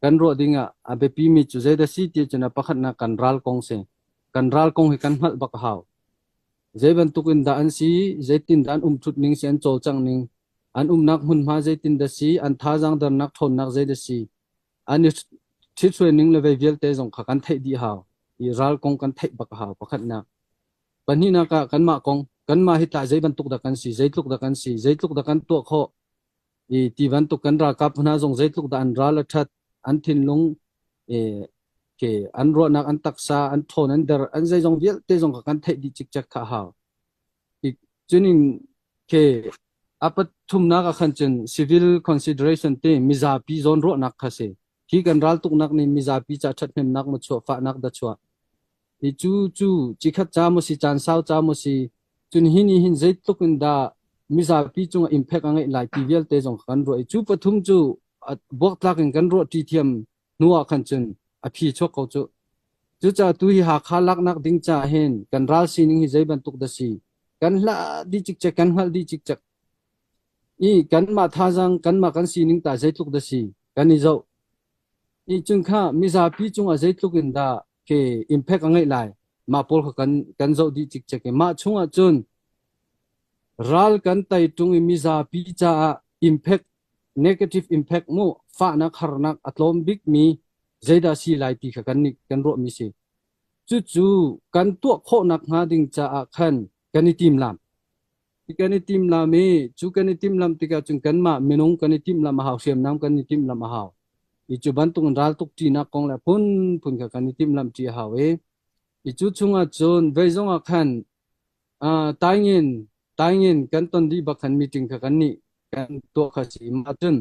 Kan ruah ding ah a biapi mi cu zeidah si ti cun a pakhatnak kan ral kong si. Kan ral kong hi kan hngalh bak a hau. Zei bantuk in dah an si, zeitin dah an umṭhut ning si, an cawlcangh ning, an umnak hmunhma zeitin dah si, an thazaang dernak ṭhawnnak zeidah si, an i ṭhithruai ning le vei vialte zong kha kan theih dih hau. I ral kong kan theih bak a hau pakhatnak. Pahnihnak ah kanmah kong, kanmah hi tah zei bantuk dah kan si, zeitluk dah kan si, zeitluk dah kan tuah khawh, i ti bantuk kan ralkap hna zong zeitluk dah an ral a ṭhat, an thinlung i ke an ruahnak, an taksa, an ṭhawn, an der, an zeizong vialte zong kha kan theih dih cikcek kha a hau. I cunin ke a pathumnak ah khan cun civil consideration ti mizapi zawnruahnak kha si. Hi kan raltuknak nih mizapi ca ṭhathnemnak maw chuah, fahnak dah chuah. I cu cu cikhat ca maw si, caan sau ca maw si, cun hi nih hin zeitluk in dah mizapi cungah impact a ngeih lai ti vialte zong kha kan ruah i cu pathum cu buaktlak in kan ruah ṭi thiam hnu ah khan cun a phi chuak ko cu. Cucaah tu hi Hakha laknak ding caah hin kan ral sining hi zei bantuk dah si? Kan hlah dih cikcek, kan hngalh dih cikcek. I kanmah thazaang, kanmah kan sining tah zeitluk dah si? Kan i zoh. I cun kha mizapi cungah zeitluk in dah ke impact a ngeih lai? Mah pawl kha kan zoh dih cikcek i mah chungah cun ral kan tei ṭung i mizapi caah impact negative impact mu fahnak harnak a tlawm bikmi zeidah si lai ti kha kan nih kan ruahmi si. Cucu kan tuah khawhnak hnga ding caah khan kan i timlam. Kan i timlam i cu kan i timlam tikah cun kanmah minung kan i timlam a hau, hriamnam kan i timlam a hau. I cu bantuk in raltuk ṭinak kong le phunphun kha kan i timlam ṭi a hau i i cu chungah cun vei zongah khan taingin taingin kan ton dih bak khan meeting kha kan nih kan tuah kha si. Mah cun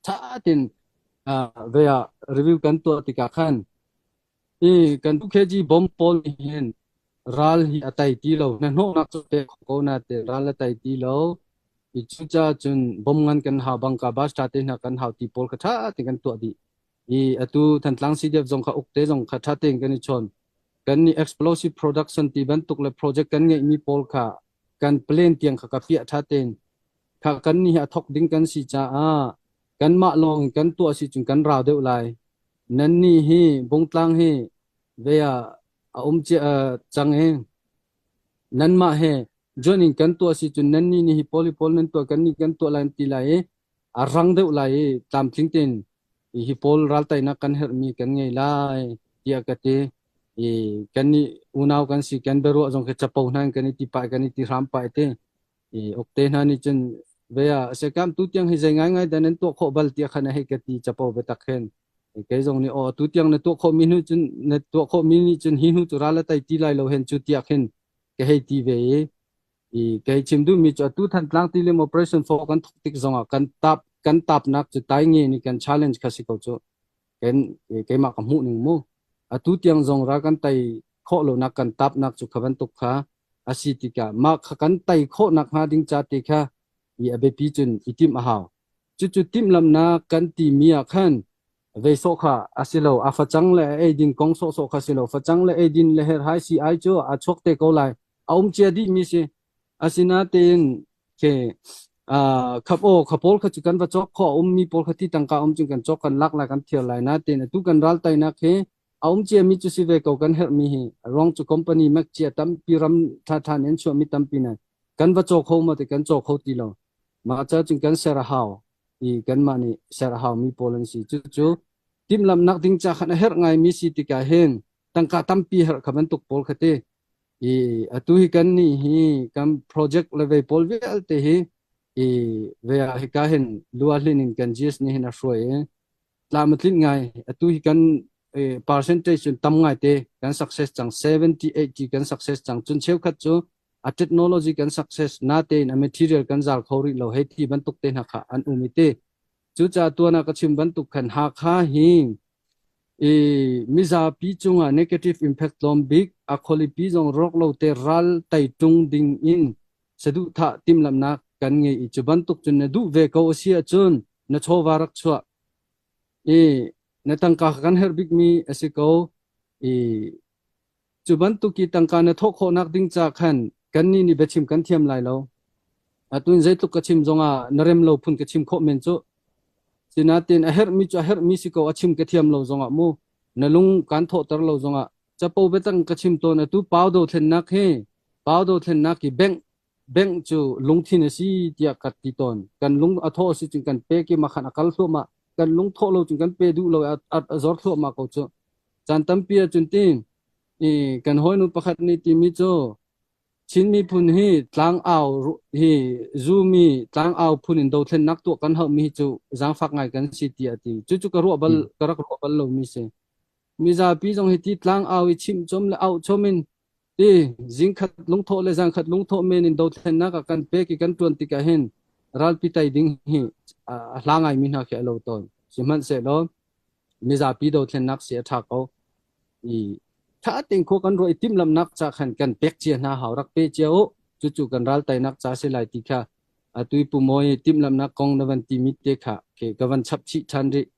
ṭha tein vei ah review kan tuah tikah khan i kan 2 kg bomb pawl nih hin ral hi a tai ti lo. Hnahnawhnak cu pek kho ko natein ral a tai ti lo. I cucaah cun bomb ngan kan hau, bangka bus ṭha te hna kan hau ti pawl kha ṭha tein kan tuah dih. I atu Thantlang CDF zong kha uk te zong kha ṭha tein kan i chawn. Kan nih explosive production ti bantuk le project kan ngeihmi pawl kha kan plan tiang kha ka piah ṭha tein. Kha kan nih hi a thok ding kan si caah kanmah lawng in kan tuah si cun kan rau deuh lai. Nannih hi Bungtlang hi ve ah a um cia cang i nanmah he join in kan tuah si cun nannih nih hi pawl hi pawl nan tuah kannih kan tuah lai an ti lai i a rang deuh lai i tlamtling tein hi pawl raltainak kan herhmi kan ngei lai tiah ka ti. I kannih unau kan si kan biaruah zong khi capo hna in kan i ti pah kan i ti hram pah i ti. I ukte hna nih cun ve ah sekam tu tiang hi zei ngaingai dah nan tuah khawh bal tiah khan a hei ka ti capo biatak khin. Kei zong nih aw tu tiang na tuah khawh mi hnu cun na tuah khawh mi nih cun hi hnu cu ral a tai ti lai lo hen cu tiah khin ka hei ti ve i i kei chim duh mi cu atu Thantlang Tilim Operation 4 kan thok tik zongah kan tapnak cu tai nge ni kan challenge kha si ko cu kan keimah ka hmuh ning mu atu tiang zong ral kan tai khawh lonak kan tapnak cu kha bantuk kha a si tikah mah kha kan tai khawhnak hnga ding ca te kha i a biapi cun i timh a hau. Cucu timhlamhnak kan timi ah khan vei sawh kha a si lo. A facang le a eidin kong sawhsawh kha si lo. Facang le eidin le herhai si ai cu a chuak te ko lai. A um cia dihmi si. Asinain ke khap aw kha pawl kha cu kan va cawk kho a ummi pawl kha ti tangka um cun kan cawk kan lak lai kan thiar lai natein atu kan ral tainak hi a um ciami cu si ve ko kan herhmi hi a ruang cu company mek cia tampi ram ṭhaṭha nih an chuahmi tampi na kan va caw kho maw ti kan caw kho ti lo mah ca cun kan ser a hau i kanmah nih ser a haumi pawl an si. Cucu timhlamhnak ding ca khan a herh ngaimi si tikah hin tangka tampi herh kha bantuk pawl kha ti i atu hi kan nih hi kan project le vei pawl vialte hi i ve ah hika hin lua hlin in kan GS nih hin a hruai i tlam a tlinh ngai. Atu hi kan percentage cun tam ngai te kan success cang, 70 80 kan success cang. Cun cheukhat cu a technology kan success natein a material kan zal kho rih lo hei ti bantuk te hna kha an um i te. Cucaah tuan ah ka chim bantuk khan Hakha hi i mizapi cungah negative impact tlawm bik, a khualipi zong rawk lo te ral tai tung ding in saduhthah timhlamhnak kan ngei i cu bantuk cun na duh ve ko a si ahcun na chawva rak chuah i na tangka kan herh bikmi a si ko i cu bantuk i tangka na thawh khawhnak ding ca khan kannih nih biachim kan thiam lai lo. Atu in zeitluk ka chim zongah na rem lo phun ka chim khawh men cu. Sinain a herhmi cu a herhmi si ko a chim ka thiam lo zongah mu na lung kan thawhter lo zongah capo biatang ka chim tawn atu pau dothlennak hi pau dothlennak hi bank bank cu lungthin a si tiah ka ti tawn. Kan lung a thawh a si cun kan pek i makhan a kal thluahmah. Kan lung thawh lo cun kan pe duh lo a, a zor thluahmah ko cu. Caan tampi ahcun ti i kan hawinu pakhat nih timi cu Chin miphun hi tlangau hi zumi tlangau phun in dothlennak tuah kan hauhmi hi cu zaangfak ngai kan si tiah a ti. Cucu ka ruah bal ka rak ruah bal lomi si. Mizapi zong hi ti tlangau i chimh chom le auh chom in ti zingkhat lungthawh le zangkhat lungthawh men in dothlennak ah kan pek i kan tuan tikah hin ralpi tai ding hi a hla ngaimi hna khi a lo tawn. Sihmanhsehlaw mizapi dothlennak si a ṭha ko. I ṭha tein khua kan ruah i timhlamhnak ca khan kan pek cia hna hau rak pe cia u. Cucu kan ral teinak ca si lai ti kha atu i Pu Mawi timhlamhnak kong na van timi te kha ke ka van chap chih ṭhan rih.